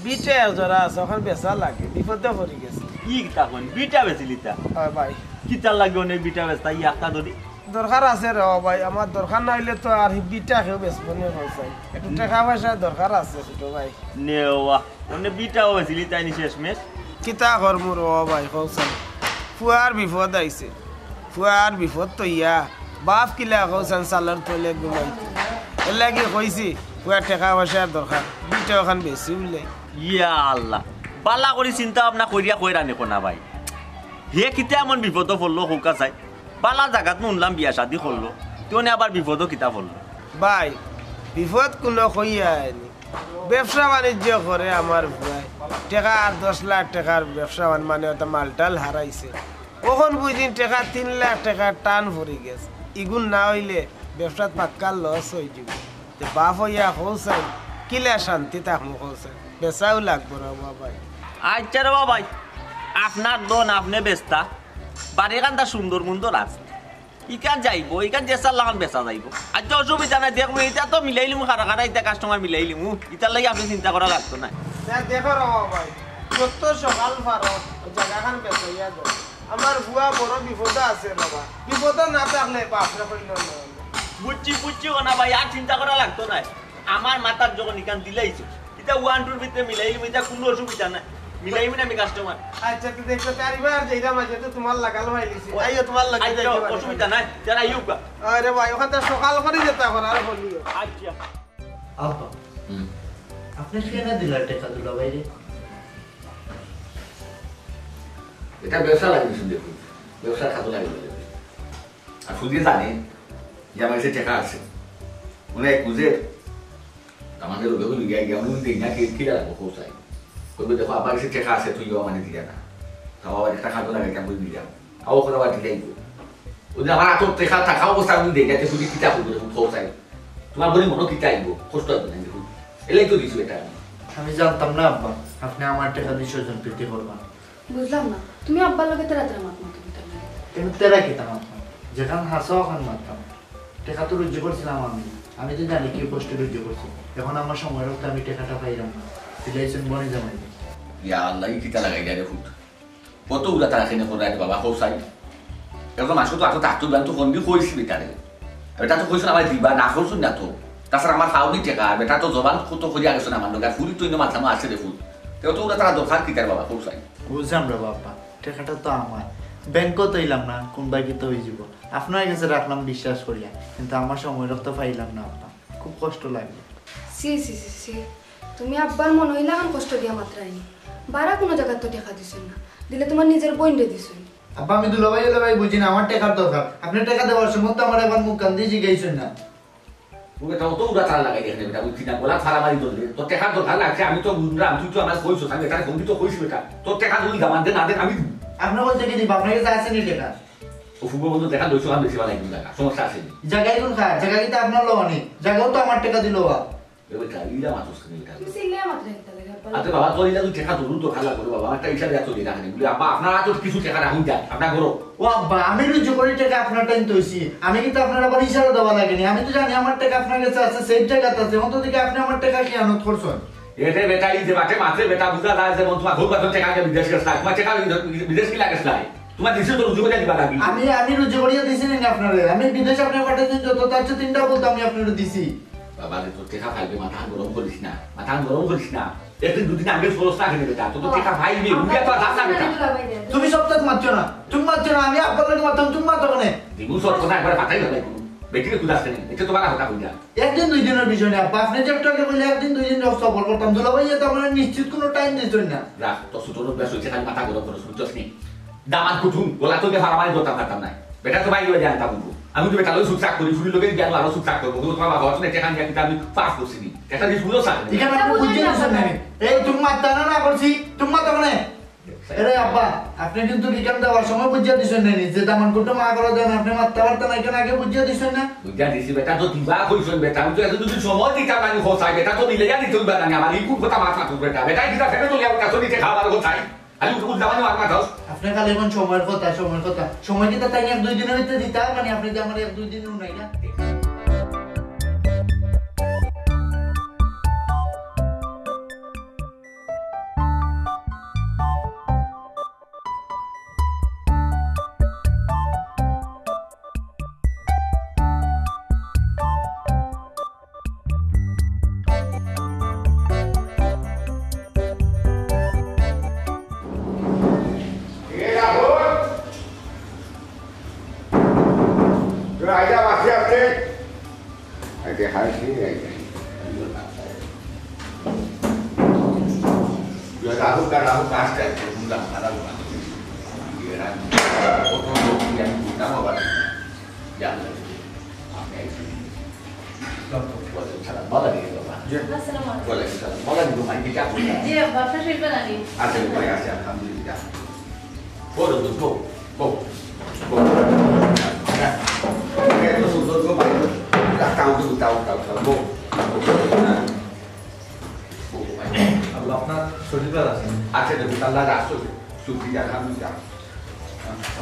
বিটা এক জোড়া আছে, ওখান বেচা লাগে, বিপদে পড়ি গেছি। ই কিতা কইন, বিটা বেচিলিতা? হয় ভাই। কিতার লাগি অনে বিটা বেচতা, ই একটা ধরি? দরকার আছে রে ভাই, আমার দরকার না অইলে তো আর হি বিটা কেউ বেচবো নি, কও চাই। একটু টেকা পয়সা দরকার আছে ছোট ভাই। নেওয়া, অনে বিটাও বেচিলিতা নি শেষমেশ? কিতা করমু রে ভাই, কও চাই। ফুয়ার বিপদ আইছে। ফুয়ার বিপদ তো ইয়া, বাপ কিলা কও চান চালর তলে ঘুমাইতো। এর লাগি কইছি, ফুয়া টেকা পয়সার দরকার, বিটা ওখান বেশি উল্লাই। ইয়া আল্লাহ, বালা করি চিন্তা ভাবনা করিয়া কইরা নি কোনা ভাই। হে কিতা এমন বিপদো পড়লো কউক্কা চাই? বালা জাগাত নু হুনলাম বিয়া শাদি করলো, তে অনে আবার বিপদো কিতা পড়লো? ভাই, বিপদ কুনো কইয়া আয়নি। ব্যবসা বাণিজ্য করে আমার ফুয়ায়। টেকা আর দশ লাখ টেকার ব্যবসা বাণ-, মানে ওটা মালটাল হারাইছে। অখন বুঝিন টেকা তিন লাখ টেকার টান পড়ি গেছে। ইগুন না অইলে ব্যবসাত পাক্কা লস অই যিবো। তে বাপ অইয়া কও চাই, কিলা শান্তি থাকমু কও চাই? বেচাও লাগবো রে বাবা। আচ্ছা রে বাবা, আপনার ধন আপনে বেচতা, বাড়িখান তা সুন্দর মুন্দর আছে। ইখান যাইবো, ইখান যে চার লাখান বেচা যাইবো। আচ্ছা, অসুবিধা নাই, দেখমু, ইটা তো মিলাইলিমু, খারা খারা, ইটা কাস্টমার মিলাইলিমু, ইটার লাগি আপনে চিন্তা করা লাগতো না। না, দেখো রে বাবা, যত সকাল পারো, ওই জাগাখান বেচাইয়া দাও। আমার ফুয়া বড় বিপদে আছে বাবা, বিপদে না থাকলে বাপরে কইল না। বুঝছি, বুঝছি, ও না ভাই, আর চিন্তা করা লাগতো না। আমার মাথাত যখন ইখান দিলাইছো, ইটা ওয়ান টুর ভিতরে মিলাইলিমু, ইটা কুনো অসুবিধা নাই। মিলাইমু না আমি কাস্টমার। আচ্ছা, তো দেখো, তার এবার যেটা মাঝে তো তোমার লাগাল পাইলিছি। ও, আইও, তোমার লাগা আচ্ছা, যাইতে পারে। অসুবিধা নাই, যারা আইউক গা। আরে ভাই, ওখান তো সকাল করে যেতে এখন আর বলিও। আচ্ছা। আব্বা, হুম। আপনে কেনে দিলা টেকা দুলাভাইরে? এটা ব্যবসা লাগিয়েছেন দেখুন, ব্যবসার খাতে লাগিয়ে দেবে। আর ফুলকে জানে যে আমার কাছে টেকা আছে, উনি এক বুঝে আমাদের লোকে হইল গিয়া গিয়া উনি দেই না, কে কি লাগবো, কও চাই। কইবে, "দেখো, আমার কাছে টেকা আছে, তুই আমার দিলে না।" তাও আবার একটা খাদ্য লাগাই, কেমন দিলাম। আবার ওখানে আবার দিলাই গো। ওই যে আমার হাতত টেকা থাকা অবস্থা আমি দেই না, তুই কিতা করবো, দেখো, কও চাই। তোমার বলি মনে কিতা আইবো, কষ্ট আইবো না, দেখো। এলাই তো দিছো এটা আমি। আমি জানতাম না, আব্বা, আপনে আমার টেকা দিয়া ছয়জন প্রীতি করবা। বুঝলাম না, তুমি আব্বার লগে তেরা তেরা মাত মাতো কিতার লাগি? কেনে তেরা কিতা মাত মাত? যেখান হাছা ওখান মাততাম। টেকা তো রুজি করছিলাম আমি। আমি তো জানি কি কষ্টে রুজি করছি। এখন আমার সময় রক্তে আমি টেকাটা পাইলাম না। দিলাইছইন বনি জামাই। ইয়া আল্লাহ, ই কিতা লাগাই দেয় রে ফুট। কত উড়া তারা কেনে করে রে বাবা, কও চাই। এখন মাস তো আতো থাকতো, আমি তো ফোন দিয়ে কইছি বেটারে। বেটা তো কইছইন আমার দিবা, না করছইন না তো। তাছাড়া আমার খাওনি টেকা, বেটা তো জবান কত করিয়া গেছে না আমার লগে। আর ফুরি তো ইনো মাথা মা আছে রে ফুট। তেও তো উড়া তারা দরকার কিতার বাবা, কও চাই। বুঝলাম রে বাবা, টেকাটা তো আমার। ব্যাংকও তো অইলাম না, কোন বাকি তো অই যাব। আপনার কাছে রাখলাম বিশ্বাস করিয়া, কিন্তু আমার সময় রক্ত পাইলাম না আব্বা। খুব কষ্ট লাগে। ছি, ছি, ছি, ছি। তুমি আব্বার মনো অইলা এখন কষ্ট দিয়া মাতরায়নি। বারা কুনো জাগাত তো টেকা দিছইন না। দিলে তোমার নিজের বইনরে দিছইন। আব্বা, আমি দুলাভাই, দুলাভাই বুঝি না, আমার টেকার দরকার। আপনে টেকা দেওয়ার সময় তো আমার একবার মুখ কান দিয়া জিগাইছইন না। ও বেটা, অত উড়া তারা লাগাই দেখে বেটা, বুঝছি না, গলা ফাড়া মারি ধরলে। তোর টেকার দরকার লাগছে, আমি তো বুঝলাম, তুই তো আমার কইছস, আমি বেটারে ফোন দিতে কইছি বেটা। তোর টেকা তুই দামান দে, না দে, আমি দিমু। আপনে কই থাকি দিবা? আপনার কাছে আছে নি টেকা? ও ফুবো বন্ধু, টেকা দুইশো খান বেশি বানাই দিন টাকা, সমস্যা আছে নি? জাগাই কোন খায়? জাগা কিতা আপনার লওয়া নি? জাগাও তো আমার টেকা দিল বা। এ বেটা, ইলা মাতস কেনে বেটা? তুমি চিল্লায় মাতরে একটা লাগে, আব্বা। আচ্ছা বাবা, তোর ইলা তুই টেকা তুলুন তো খালা করে বাবা, একটা হিসাবে এত দিয়ে রাখেনি। বলে, "আব্বা, আপনার হাতে কিছু টেকা রাখুন যান, আপনার ঘরো।" ও আব্বা, আমি রুজি করি টেকা আপনার টাইম তৈছি। আমি কিন্তু আপনার আবার ইশারা দেওয়া লাগেনি। আমি তো জানি আমার টেকা আপনার কাছে আছে, সেফ জাগাত আছে। অন্ত থেকে আপনি আমার টেকা খেয়ানত করছেন। এতে বেটা, এই যে বাটে মাতরে বেটা বুঝা যায় যে তোমার ঘর বাটে টেকা কে বিদেশ গেছে, তোমার টেকা বিদেশ কি লাগে নাই? তোমার দেশে তো রুজি করে দিবা লাগি। আমি, আমি রুজি করিয়া দিছি নি আপনারে? আমি বিদেশ আপনার পাঠাইছি যত, তার চেয়ে তিনটা বলতে আমি আপনারে দিছি। বাবা রে, তোর টেকা পাইবে, মাথা গরম করিস না, মাথা গরম করিস না। একদিন দুদিন আগে খরচ না খেলে বেটা, তোর তো টেকা পাইবে, উঠে তো আর যাস না বেটা। তুমি সব তো মারছো না, তুমি মারছো না, আমি আব্বার লগে মারতাম, তুমি মারতো কেনে? দিমু সব কথা একবার পাঠাই বেটা। বেটিরে খুঁজাস কেনে? এটা তো বালা কথা কইলা। একদিন দুই দিনর বিষয় না, আব্বা। আপনে যে একটু আগে কইলা একদিন দুই দিন সবর করতাম, দুলাভাই, ইটা তো আমার নিশ্চিত কুনু টাইম দিছইন না। রাখ, তোর ছোট লোক বেশ অইছে, খালি মাথা গরম করস, বুঝছস নি? দামাদ কুটুম, গলা তো দিয়ে হারামারি করতাম পারতাম না। বেটা তো বাইরে যায় আনতাম বলবো। আমি তো বেটা লই চুপচাপ করি, ফুরির লগে জ্ঞান আরো চুপচাপ করবো। কিন্তু তোমার বাবা অতনে টেকা নিয়ে কিন্তু আমি পাস করছি নি। টেকা দিয়ে শুনো স্যার। এখানে আপনি বুঝিয়ে দিচ্ছেন না। এই, তুমি মাত্তা না, না করছি, তুমি মাত্তা মানে? এরে আব্বা, আপনি কিন্তু রিটার্ন দেওয়ার সময় বুঝিয়ে দিচ্ছেন না নি, যে দামান কুটুম আগে করে দেন, আপনি মাত্তা পারতেন না, এখানে আগে বুঝিয়ে দিচ্ছেন না। বুঝিয়ে দিছি বেটা, তো দিবা কইছেন বেটা, আমি তো এত যদি সময় দিতাম না, আমি কোথায় বেটা, তো নিলে যা দিতে হইবা না, আমার এই কোন কথা মাথা মাথা বেটা, বেটা, এটা ফেলে তো লিয়া কাছে নিতে খাবার কোথায়? আমি উল্টা মানে মার মাথা। আপনি খালি এখন সময়ের কথা, সময়ের কথা। সময় দিতে তাই এক দুই দিনের ভিতরে দিতে হবে, মানে আপনি যে আমার এক দুই দিন নাই না। এ রাহুল, তুই আইডা বাকি আছে? আইতে হাসি, আইতে। তুই রাহুল কা রাহুল কাজটা একটু শুনলাম, খারাপ লাগছে। এরা কত লোক নিয়ে আমি ঘুরতাম আবার। জানলে। আপনি একজন। ওয়ালাইকুম সালাম। ভালো আছেন বাবা? জি। আসসালামু আলাইকুম। ওয়ালাইকুম সালাম। ভালো আছেন গো মাই? কি কাজ করছেন? জি, আব্বা, আপনার শরীর ভালো নেই? আছে গো মাই, আছে, আলহামদুলিল্লাহ। বলো তো, বউ, বউ, বউ। এত সুন্দর গো মাই। তাও তো, তাও, তাও, তাও, বউ। বউ, মাই। আব্বা, আপনার শরীর ভালো আছে? আছে গো, আল্লাহ রাখছে। শুকরিয়া, আলহামদুলিল্লাহ।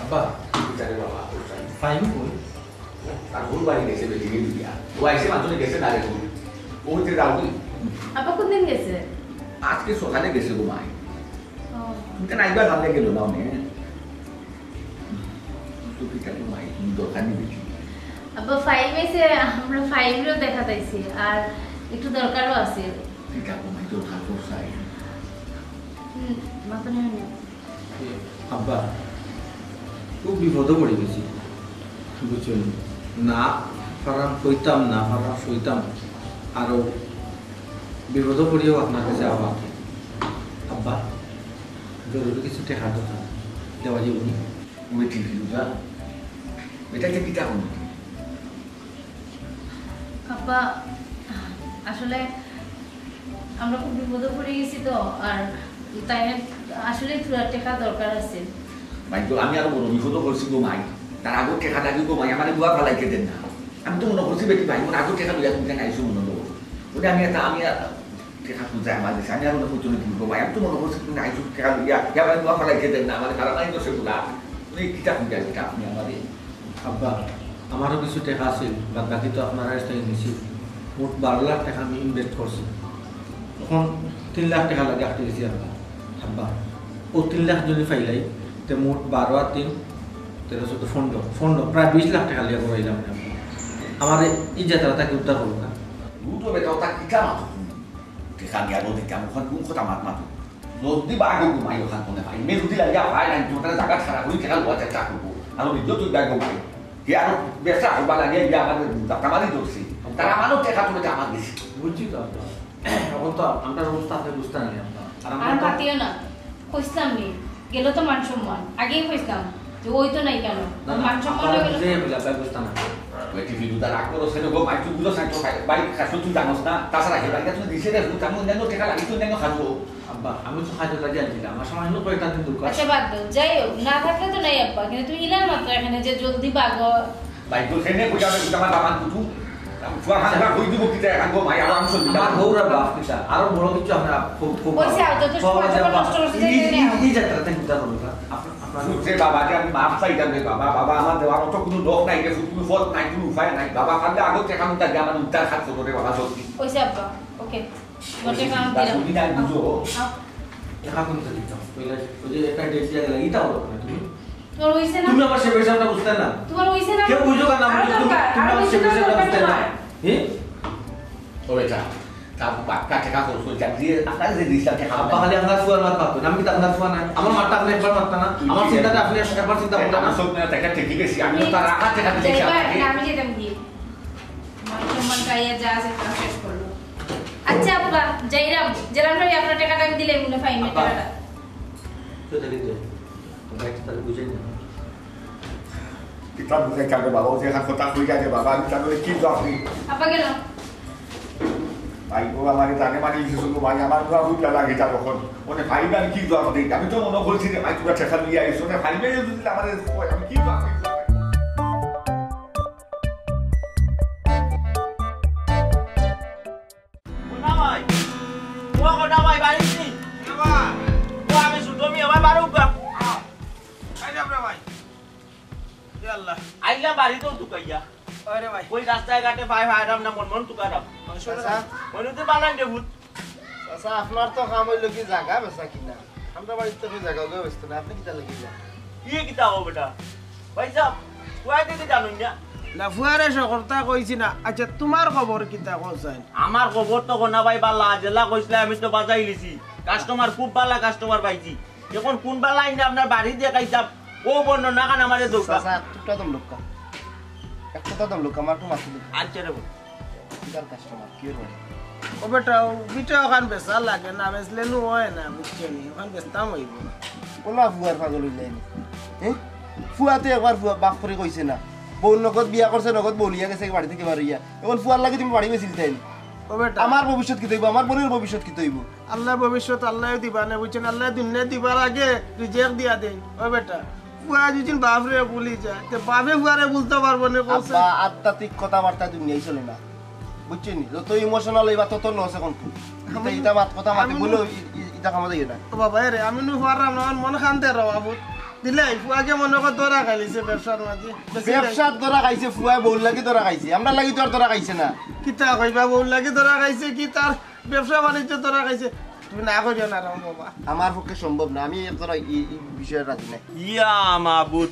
আব্বা। কি জানি বাবা, কোথায়? ফাহিম কই? তার বউর বাড়ি গেছে বেটিরে লইয়া। ও আইছে মাত্র গেছে না রে বউ। ও হইতে যাও কি? আপা কোন দিন গেছে? আজকে সকালে গেছে গো মাই। ও। তুমি তো নাইবা ভালো গেল না অনে। তো কি কাকু মাই, তুমি দরকার নেই বেটি। আব্বা ফাইম এসে আমরা ফাইমরেও দেখা দিছি, আর একটু দরকারও আছে। কি কাকু মাই দরকার করছাই? হুম, মাথা নেই। আব্বা, খুব বিপদো পড়ি গেছি, বুঝছইন? না পারাম কইতাম, না পারাম সইতাম, আরো বিপদো পড়িয়াও আপনার কাছে আবার। আব্বা, জরুরি কিছু টেকার দরকার, দেওয়া যাইবো নি? ওই ঠিক ফিরুজা, এটা যে কিতা হলো? আব্বা, আসলে আমরা খুব বিপদো পড়ি গেছি তো, আর তাই আসলে থুড়া টেকা দরকার আছে। মাই তো আমি আরো বড় বিপদো পড়ছি গো মাই। তার আগর টেকা লাগি গো মাই, আমারে বুয়া ফালাইতে দেন না। আমি তো মনো করছি বেটি ভাই, মোর আগর টেকা লইয়া তুমি কেনে আইছো মনো করো। ওটা আমি একটা, আমি আর টেকা খুঁজে আমার দেশে, আমি আর মনে করছি না তুমি গো মাই। আমি তো মনো করছি তুমি আইছো টেকা লইয়া, আমারে বুয়া ফালাইতে দেন না, আমারে ফালা নাই তো সেগুলা। তুমি কিতা খুঁজে আসবে আপনি আমারে? আব্বা, আমারও কিছু টেকা আছিল, বাদ বাকি তো আপনার কাছ থেকে নিছি। মোট বারো লাখ টেকা আমি ইনভেস্ট করছি। এখন তিন লাখ টেকা লাগি আটকে গেছি আব্বা। আব্বা, ও তিন লাখ যদি পাইলাই, তে মোট বারো আর তিন, তেরো, চৌদ্দ, পনেরো, পনেরো, প্রায় বিশ লাখ টেকা লিয়া করাইলাম আমি আব্বা। আমার এই যাত্রা তাকে উদ্ধার করবো না। রুটো বেটা, ওটা কিতা মাতো তুমি? টেকা নিয়া রোদ দিতাম, ওখান কোন কথা মাত মাতো? জলদি বাগো গো মাই ওখান কোনে ভাই। মে রুটি লাগিয়া ভাই নাই, তোমার জায়গা ছাড়া করি টেকা লওয়া চেষ্টা করবো। আরো বিদ্যুৎ তুই বাগো মাই। কে আরো ব্যবসা করবা লাগে, ইয়া আমাদের দাঁতামারি ধরছি। তারা আমারও টেকা তুলে আমার দিছি। বুঝছি তো আব্বা। এখন তো আমরার অবস্থা আপনি বুঝতে নাই আব্বা। আর আমরা আর তো মাতিও না। কইছিলাম নি, গেল তো মান সম্মান। আগেই কইছিলাম যে ওই তো নাই কেন? না, না, মান সম্মান আপনারা হয়ে গেল। বুঝে গেলে আব্বা বুঝতে না। ওই টিভি দুটা রাগ করো, সেটা গো, মাইক তুই বুঝো, সাইড তো খাই। বাইক খাসো তুই জানোস না। তাছাড়া হে বাইকটা তুই দিছে রে, তুই তেমন অন্যান্য টেকা লাগে, তুই অন্যান্য খাসো। আব্বা, আমি তো সাহায্য কাজে আনছিলাম, আমার সময় হলো কয়েকটা দিন দরকার। আচ্ছা, বাদ দাও, যাই হোক, না থাকলে তো নাই আব্বা, কিন্তু তুমি ইলার মাত্র এখানে যে জলদি বাগো। বাইক তো সেনে কইয়া আমি আমার বাবার কুটু। ফুয়া হাত কই দিব কিতা এখন গো, মাই আরাম চলবি। আমার বউরা বাপ কিতা, আরো বড় কিছু আমরা খুব, খুব কইছে, আর যত খুব সময় মজা নষ্ট করছে, এই, এই, এই, এই যাত্রাতে কিতা করবো না? আপনার, আপনার শুনছে বাবা যে আমি মাফ চাইতাম রে বাবা, বাবা আমার দেওয়ার মতো কোনো লোক নাই রে, কোনো পথ নাই, কোনো উপায় নাই। বাবা পারলে আগত টেকা মুটা দিয়ে আমার উদ্ধার হাত করো রে বাবা, সত্যি। কইছে আব্বা, ওকে। তোমার টেকা আমি দিলাম। তুমি নাই বুঝো। আও। টেকা কোন থেকে দিতাম? ওই যে, ওই যে একটা ডেট দিয়ে গেলে, ইটা হলো না তুমি। তোমার হইছে না? তুমি আমার সেবা হিসাবটা বুঝতে না। তোমার হইছে না? কেউ বুঝো না, আরো বুঝো, তুমি, দরকার, তুমি আরো আমার বেশি সেবা হিসাবটা দরকার বুঝতে না। তোমার। হ্যাঁ? ও বেটা, তা বাক্কা টেকা খরচ করে যাক দিয়ে, আপনার যে দিশটা টেকা আব্বা খালি আপনার ফুয়ার মাত মাততো না, আমি কি আপনার ফুয়া নাই? আমার মাতটা আপনি একবার মাততা না? তুই আমার কি চিন্তাটা জানিস? আপনি একবার চিন্তা করতেন না? আমার সব না, টেকা ঠিকই গেছি, আমি তো তার রাখা টেকা দিয়েছি যাইবা, আপনাকে। না, আমি যেতাম গিয়ে। সম্মান খাইয়া যা আছে তা শেষ করলো। আচ্ছা আব্বা, যাইরাম, জেরাম ভাই আপনার টাকাটা আমি দিলে মনে পাই না আব্বা। টাকাটা। তুই দেখি দে। ব্যাগটা তাহলে বুঝাই না। কিতা বুঝাই কাকে বাবা, ও যে এখন কথা কই কাকে বাবা, আমি তাহলে কি জবাব দিই? আব্বা গেল। ভাই, ও আমার জানে মানে কিছু শুধু ভাই, আমার পুয়া বুঝলা লাগে তা তখন। মানে ভাই, আমি কি জবাব দিই? আমি তো মনে করছি যে ভাই, তোরা ঠেকা নিয়ে আইসো না, ভাই, ভাই, যদি আমাদের আমি কি জবাব দিই? কোনা ভাই? ও কোনা ভাই, বাড়ি নি? ও আমি ছোট মিয়া ভাই, বারো উঠবা। এই যে আপনার ভাই। ইয়া আল্লাহ। আইলা বাড়ি তো তুকাইয়া। আরে ভাই। ওই রাস্তায় ঘাটে ভাই, ভাই, আরাম না, মন মন তুকারাম। চাচা। মনে তো বানান দে ভূত। চাচা, আপনার তো কাম হইলো কি জাগা বেচা কিনা। আমরা বাড়ির তো কেউ জাগা উগা বেচতো না, আপনি কিতা লাগি যান? কি কিতা হবো বেটা? ভাই সাহেব, কয় দিকে জানুন না? না, ফুয়ারে সকলতা কইছি না। আচ্ছা, তোমার খবর কিতা কও চাই? আমার খবর তো কোনা ভাই বালা, যেলা কইছলা আমি তো বাজাই লিছি। কাস্টমার খুব বালা কাস্টমার পাইছি। এখন কোন বালা আইনে আপনার বাড়ি দেখাইতাম, ও বর্ণনা খান আমারে দোকা। চাচা, একটা দম লোকা। একটা দম লোকা, আমার একটু মাথা দুঃখ। আচ্ছা রে বল। কিতার কাস্টমার, কি হলো? ও বেটা, ও বিটা ওখান বেচা লাগে না, বেচলে নু হয় না, বুঝছো নি? ওখান বেচতাম হইব। ওলা ফুয়ার পাগল হইলে নি। হ্যাঁ? ফুয়া তো একবার ফুয়া বাপ করে কইছে না। বউ নগদ বিয়া করছে, নগদ বলিয়া গেছে বাড়ি থেকে বার হইয়া। এখন ফুয়ার লাগে তুমি বাড়ি বেচিলতাই নি। ও বেটা। আমার ভবিষ্যৎ কি হইব? আমার বোনের ভবিষ্যৎ কি হইব? আল্লাহ ভবিষ্যৎ আল্লাহ দিবা না, বুঝছেন? আল্লাহ দুনিয়া দিবার আগে রিজেক্ট দিয়া দেন। ও বেটা, ফুয়া যদি বাপরে ভুলি যায়, তে বাপে ফুয়ারে বুঝতে পারবো না, কইছে। আব্বা, আধ্যাত্মিক কথাবার্তা দুনিয়ায় চলে না, বুঝছেন নি? যত ইমোশনাল হইবা, তত লস এখন। এটা, আমি, এটা মাত কথা মাতে আমি বলে, ই-, ই-, এটা কামা যাইও না। ও বাবা, এ রে, আমি নু পারলাম না, আমার মন খান দে রে বাবু। দিলাই, ফুয়াকে মনে কর ধরা খাইলিছে ব্যবসার মাঝে। বেশি ব্যবসার ধরা খাইছে, ফুয়ায় বউর লাগি ধরা খাইছে, আমরা লাগি তো আর ধরা খাইছে না। কিতা কইবা, বউর লাগি ধরা খাইছে কি তার ব্যবসা বাণিজ্য ধরা খাইছে, তুমি না করিও না রাম বাবা। আমার পক্ষে সম্ভব না, আমি এক ধরা ই, ই বিষয়ে রাজি নাই। ইয়া মাবুদ,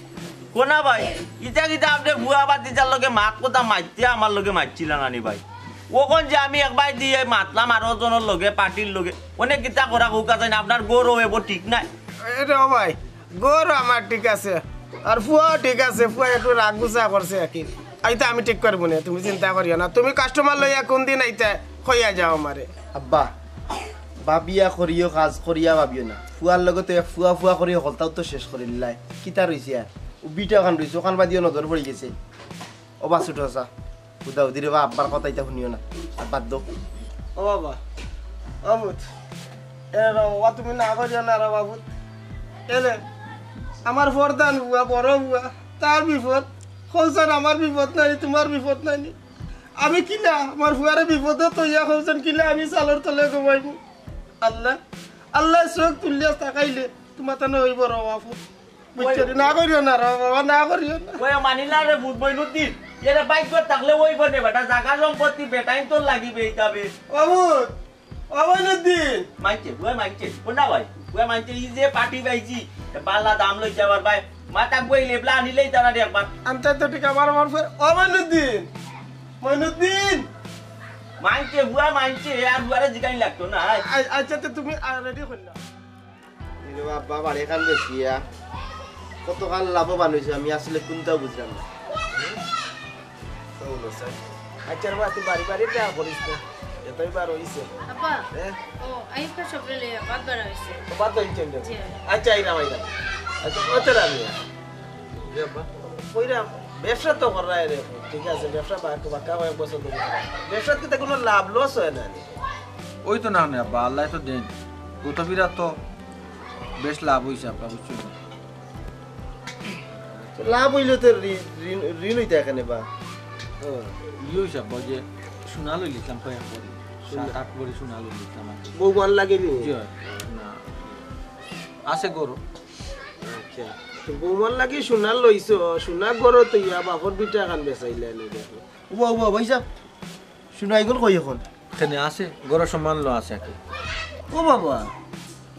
কোনা ভাই, ইটা কিতা আপনি বুয়া বাতিজার লগে মাত কথা মাততে আমার লগে মাতছিলা না নি ভাই? ওখন যে আমি একবার দিয়ে মাতলাম আরো জনের লগে, পার্টির লগে, অনেক কিতা করা কৌকা যায় না, আপনার গৌরব এব ঠিক নাই। এটা ও ভাই, গৌরব আমার ঠিক আছে, আর ফুয়াও ঠিক আছে, ফুয়া একটু রাগ গুছা করছে আর কি। এইটা আমি ঠিক করবো না, তুমি চিন্তা করিও না। তুমি কাস্টমার লইয়া কোন দিন আইতা, কইয়া যাও আমারে। আব্বা, ভাবিয়া করিও কাজ, করিয়া ভাবিও না। ফুয়ার লগে তো এক ফুয়া ফুয়া করি হকলতাও তো শেষ করি দিলাই। কিতা রইছে আর? ও বিটা ওখান রইছে, ওখান বাদিও নজর পড়ি গেছে। ও বা ছোট চাচা, হুদা হুদি রে বা আব্বার কথা ইতা শুনিও না। আর বাদ দাও। ও বাবা, ও পুত, এ রে বাবা, তুমি না করিও না রে বাবু। এলে, আমার প্রধান বুয়া, বড় বুয়া, তার বিপদ। কইছইন আমার বিপদ নাই, তোমার বিপদ নাই নি। আমি কিলা, আমার ফুয়ারে বিপদে তইয়া কইছইন কিলা, আমি চালর তলে ঘুমাইমু। আল্লাহ, আল্লাহ চোখ তুলিয়া তাকাইলে, তোমার তানে হইব রে বাবু। বুঝছো নি? না করিও না রে বাবা, না করিও না। ওই মানিলা রে ভূত মইনুদ্দিন, এরে বাইক করে থাকলে ওই বনে বেটা, জাগা সম্পত্তি বেটাইন তোর লাগিবে ইতাবে। ও ভূত, ও মইনুদ্দিন। মানছে, ওই মানছে, কোনা ভাই? ওই মানছে, ই যে পার্টি পাইছি, এ বালা দাম লইছে আবার ভাই, মাথা গুয়াই লেবলা আনিলেই তারা রে একবার। আনতে তো ঠিক আমার, আমার ফের, ও মইনুদ্দিন, মইনুদ্দিন। মানছে, হুয়া মানছে, আর হুয়ারে জিগাইন লাগতো না। আ-, আচ্ছা, তো তুমি, আ, রেডি করলাম। এরে বাবা, বাড়ি খান বেচিয়া কতখান লাভবান হইছে, আমি আসলে কোনটাও বুঝলাম না। তো বলো, স্যার। আচ্ছা রে বাবা, তুই বাড়ি বাড়ি টেকা করিস না, এতই বার হইছে। আব্বা, হ্যাঁ? ও, আইফা সবরে লইয়া বাদ বাড়া হইছে। ও, বাদ হইছে, জি। আচ্ছা, আইরাম, আইরাম। আচ্ছা, কত রাখবি? জি, আব্বা। কইরাম, ব্যবসা তো করায় রে, ঠিক আছে, ব্যবসা বাক-, বাক্কা কয়েক বছর ধরে করায়। ব্যবসাত কিতা কোনো লাভ লস হয় না নি? ওই তো না, না, আব্বা, আল্লাহ তো দেন। গত বিরাট তো বেশ লাভ হইছে, আব্বা, বুঝছো? তো লাভ হইলে তো ঋ-, ঋণ, ঋণ হইতে এখানে বা? ও, ই হইছে, আব্বা, যে সোনা লই লিতাম কয়েক ভরি, সোনা। সাত আট ভরি সোনা লই লিতাম আর কি। বৌমার লাগে নি? জি, হয়। না। আছে গরু। আচ্ছা, তো বৌমার লাগি সোনা লইছো, সোনা গরো তো ইয়া বাপর বিটা খান বেচাইলে নি দেখো। উবা, উবা, ভাই সাহেব, সোনা এগুন কই এখন? এখানে আছে, গরো সম্মান লো আছে আর কি। ও বাবা,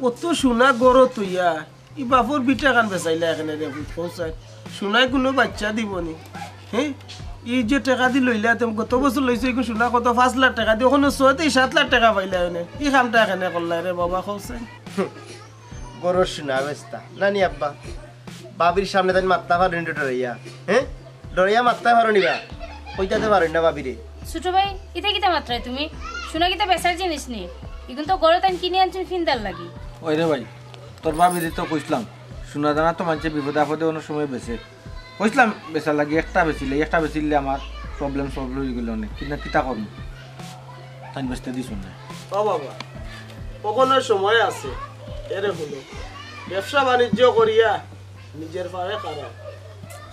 অত সোনা গরো তো ইয়া, ই বাপর বিটা খান বেচাইলা এখানে রে, কও চাই। সোনায় কোনো বাচ্চা দিব নি? হ্যাঁ? ই যে টেকা দি লইলা, তুমি গত বছর লইছো, এগুন সোনা কত? পাঁচ লাখ টেকা দি, ওখানে ছয় থেকে সাত লাখ টেকা পাইলা এনে। ই কামটা এখানে করলা রে বাবা, কও চাই। গরুর সোনা বেচতা। না নি আব্বা? ভাবির সামনে তাই মাততা পারো নি ডরাইয়া? হ্যাঁ? ডরাইয়া মাততা পারো নি বা? কইতাতে পারো না ভাবিরে। ছোট ভাই, ইতা কিতা মাতরায় তুমি? সোনা কিতা বেচার জিনিস নি? ইগুন তো ঘরো তাইন কিনি আনছইন ফিন্দার লাগি। ওই রে ভাই, তোর ভাবিরে তো কইছলাম, সোনা দানা তো মানষে বিপদে আপদে অনেক সময় বেচে। কইছলাম বেচার লাগি, একটা বেচিলে, একটা বেচিলে আমার প্রবলেম সলভ অই গেল অনেক। কিন্তু কিতা করমু? তাইন বেচতে দিছইন না। ও বাবা, অখনো সময় আছে। এরে হুনো, ব্যবসা বাণিজ্য করিয়া নিজের পায়ে খাড়াও।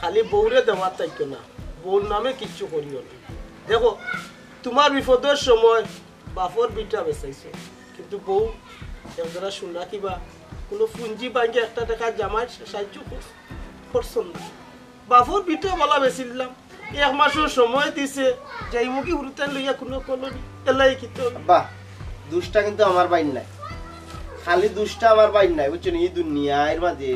খালি বউরে দেওয়াত থাকিও না, বউর নামে কিচ্ছু করিও না। দেখো, তুমার বিপদর সময় বাপর ভিটা বেচাইছো, কিন্তু বউ একজরা সোনা কিবা কুনু পুঞ্জি ভাঙ্গি একটা টেকা জামাইর সাহায্য করছো, করছো না। বাপর ভিটা বালা বেচিলাম, এক মাসর সময় দিছে, যাইমুগি হুরুতাইন লইয়া কুনু কলোনি, এলাই কিতা অইলো? আব্বা, দুষটা কিন্তু আমার ভাইর নায়, খালি দুষটা আমার ভাইর নায়, বুঝছো নি? ই দুনিয়ার মাঝে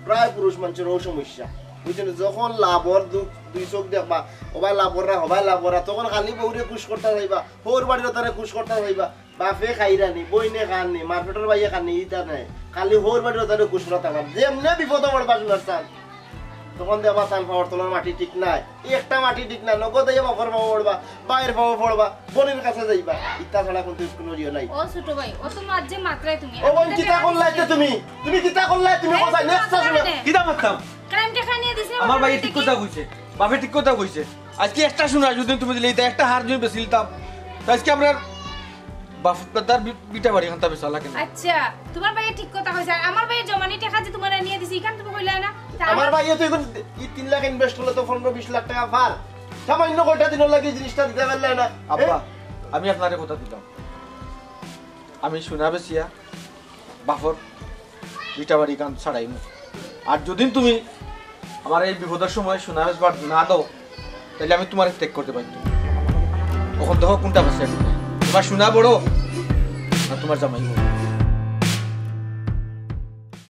প্রায় পুরুষ মানষর অউ সমস্যা, বুঝছো নি? যখন লাভর দু-, দুই চোখ দেখবা, হবায় লাভর না, হবায় লাভর না, তখন খালি বউরে খুশ করতা যাইবা, হউর বাড়ির তারে খুশ করতা যাইবা। বাপে খাইরা নি, বইনে খার নি, মারপেটর ভাইয়ে খার নি, ইতা নায়। খালি হউর বাড়ির তারে খুশ করতা যাইবা। যেমনে বিপদো পড়বা সোনার চান, তখন দেখবা তান পাওর তলর মাটি ঠিক নায়, একটা মাটি ঠিক নায়। নগদ আইয়া বাপর পাও পড়বা, ভাইর পাও পড়বা, বইনর কাছে যাইবা, ইতা ছাড়া কুনু, কুনু ইয়ে নাই। ও ছোট ভাই, ও তো মাঝে মাতরায় তুমি। ও বইন, কিতা করলায় তুমি? তুমি কিতা করলায় তুমি? এই, কোথায় নেক্সট মাতরায় শুনো? নে। কিতা মাতলাম? ক্রাইম টেকা নিয়া দিছে, আমার ভাইয়ে ঠিক কথা কইছে, বাপে ঠিক কথা কইছে। আজকে একটা সোনা যদি তুমি দিলে, ইতা একটা হার যদি বেচিলিতাম, তো আজকে আমরার বাপ দাদার ভি-, ভিটা বাড়ি খান্তা বেচা লাগে না। আচ্ছা, তুমার ভাইয়ে ঠিক কথা কইছে। আর আমার ভাইয়ে জমানি টেকা যে তুমারে নিয়া দিছে, ইখান তুমি কইলায় না? তা আমার আমার ভাইয়ে তো অখন ই তিন লাখ ইনভেস্ট করলে তো পনেরো বিশ লাখ টেকা পার। সামান্য কয়টা দিনর লাগি জিনিসটা দিতা পারলায় না। আব্বা, এ? আমি আপনারে কথা দিলাম, আমি সোনা বেচিয়া বাপর ভিটা বাড়ি খান ছাড়াইমু। আর যদি তুমি আমার এই বিপদর সময় সোনা বেচবার না দেও, তাইলে আমি তুমারে ত্যাগ করতে বাধ্য। অখন দেখো কুনটা বেশি, তুমার সোনা বড় না তুমার জামাই বড়?